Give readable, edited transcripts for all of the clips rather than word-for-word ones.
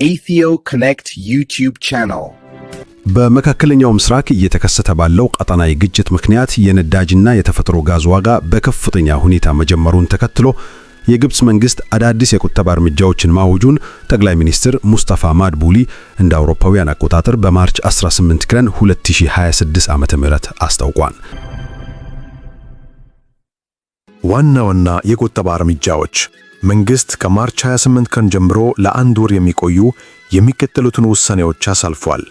Ethio Connect YouTube channel. በመካከለኛው ምስራቅ እየተከሰተ ባለው ቀጠናዊ ግጭት ምክንያት የነዳጅና የተፈጥሮ ጋዝ ዋጋ በከፍተኛ ሁኔታ መጨመሩን ተከትሎ የግብፅ መንግስት አዳዲስ የቁጠባ እርምጃዎችን ማወጁን ጠቅላይ ሚኒስትር ሙስጠፋ ማድቡሊ እንደ አውሮፓውያን አቆጣጠር በ March 18 ቀን 2026 ዓ.ም አስታውቋል። ዋና ዋና የቁጠባ እርምጃዎች። መንግሥት ከ March 28 ቀን ጀምሮ ለአንድ ወር የሚቆዩ የሚከተሉትን ውሳኔዎች አሳልፏል።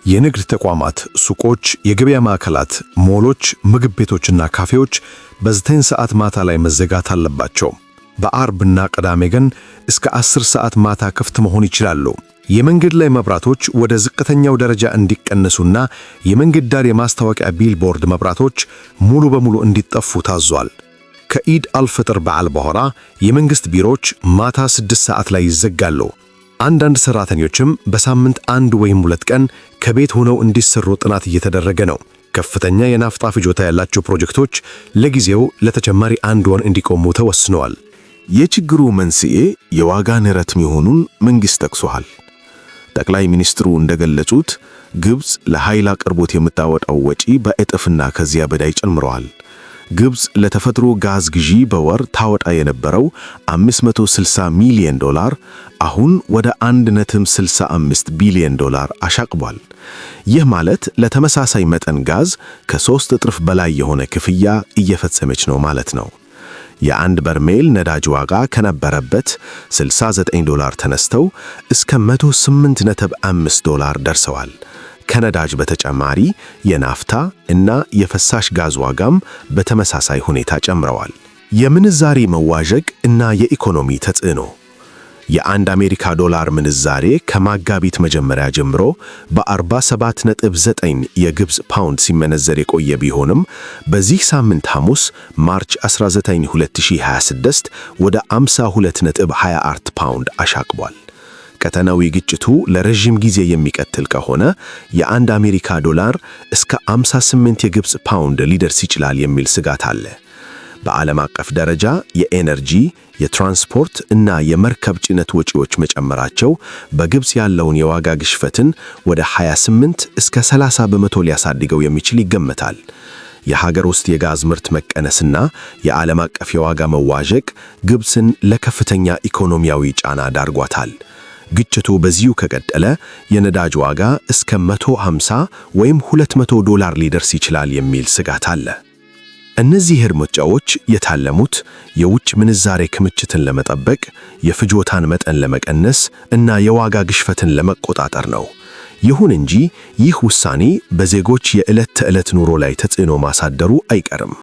የንግድ ተቋማት፣ ሱቆች፣ የገበያ ማዕከላት፣ ሞሎች፣ ምግብ ቤቶችና ካፌዎች በ9 ሰዓት ማታ ላይ መዘጋት አለባቸው። በአርብና ቅዳሜ ግን እስከ 10 ሰዓት ማታ ክፍት መሆን ይችላሉ። የመንገድ ላይ መብራቶች ወደ ዝቅተኛው ደረጃ እንዲቀንሱና የመንገድ ዳር የማስታወቂያ ቢልቦርድ መብራቶች ሙሉ በሙሉ እንዲጠፉ ታዟል። ከኢድ አልፈጥር በዓል በኋላ የመንግሥት ቢሮዎች ማታ 6 ሰዓት ላይ ይዘጋሉ። አንዳንድ ሠራተኞችም በሳምንት አንድ ወይም ሁለት ቀን ከቤት ሆነው እንዲሰሩ ጥናት እየተደረገ ነው። ከፍተኛ የናፍጣ ፍጆታ ያላቸው ፕሮጀክቶች ለጊዜው ለተጨማሪ አንድ ወር እንዲቆሙ ተወስነዋል። የችግሩ መንስኤ የዋጋ ንረት መሆኑን መንግሥት ጠቅሷል። ጠቅላይ ሚኒስትሩ እንደገለጹት ግብፅ ለኃይል አቅርቦት የምታወጣው ወጪ በእጥፍና ከዚያ በላይ ጨምረዋል። ግብፅ ለተፈጥሮ ጋዝ ግዢ በወር ታወጣ የነበረው 560 ሚሊዮን ዶላር አሁን ወደ 1.65 ቢሊዮን ዶላር አሻቅቧል። ይህ ማለት ለተመሳሳይ መጠን ጋዝ ከ3 እጥፍ በላይ የሆነ ክፍያ እየፈጸመች ነው ማለት ነው። የአንድ በርሜል ነዳጅ ዋጋ ከነበረበት 69 ዶላር ተነስተው እስከ 108.5 ዶላር ደርሰዋል። ከነዳጅ በተጨማሪ የናፍታ እና የፈሳሽ ጋዝ ዋጋም በተመሳሳይ ሁኔታ ጨምረዋል። የምንዛሬ መዋዠቅ እና የኢኮኖሚ ተጽዕኖ። የአንድ አሜሪካ ዶላር ምንዛሬ ከመጋቢት መጀመሪያ ጀምሮ በ47.9 የግብፅ ፓውንድ ሲመነዘር የቆየ ቢሆንም፣ በዚህ ሳምንት ሐሙስ March 19 2026 ወደ 52.24 ፓውንድ አሻቅቧል። ቀጠናዊ ግጭቱ ለረዥም ጊዜ የሚቀጥል ከሆነ የአንድ አሜሪካ ዶላር እስከ 58 የግብፅ ፓውንድ ሊደርስ ይችላል የሚል ስጋት አለ። በዓለም አቀፍ ደረጃ የኤነርጂ፣ የትራንስፖርት እና የመርከብ ጭነት ወጪዎች መጨመራቸው በግብፅ ያለውን የዋጋ ግሽበትን ወደ 28 እስከ 30% ሊያሳድገው የሚችል ይገመታል። የሀገር ውስጥ የጋዝ ምርት መቀነስና የዓለም አቀፍ የዋጋ መዋዠቅ ግብፅን ለከፍተኛ ኢኮኖሚያዊ ጫና ዳርጓታል። ግጭቱ በዚሁ ከቀጠለ የነዳጅ ዋጋ እስከ 150 ወይም 200 ዶላር ሊደርስ ይችላል የሚል ስጋት አለ። እነዚህ እርምጃዎች የታለሙት የውጭ ምንዛሬ ክምችትን ለመጠበቅ፣ የፍጆታን መጠን ለመቀነስ እና የዋጋ ግሽበትን ለመቆጣጠር ነው። ይሁን እንጂ ይህ ውሳኔ በዜጎች የዕለት ተዕለት ኑሮ ላይ ተጽዕኖ ማሳደሩ አይቀርም።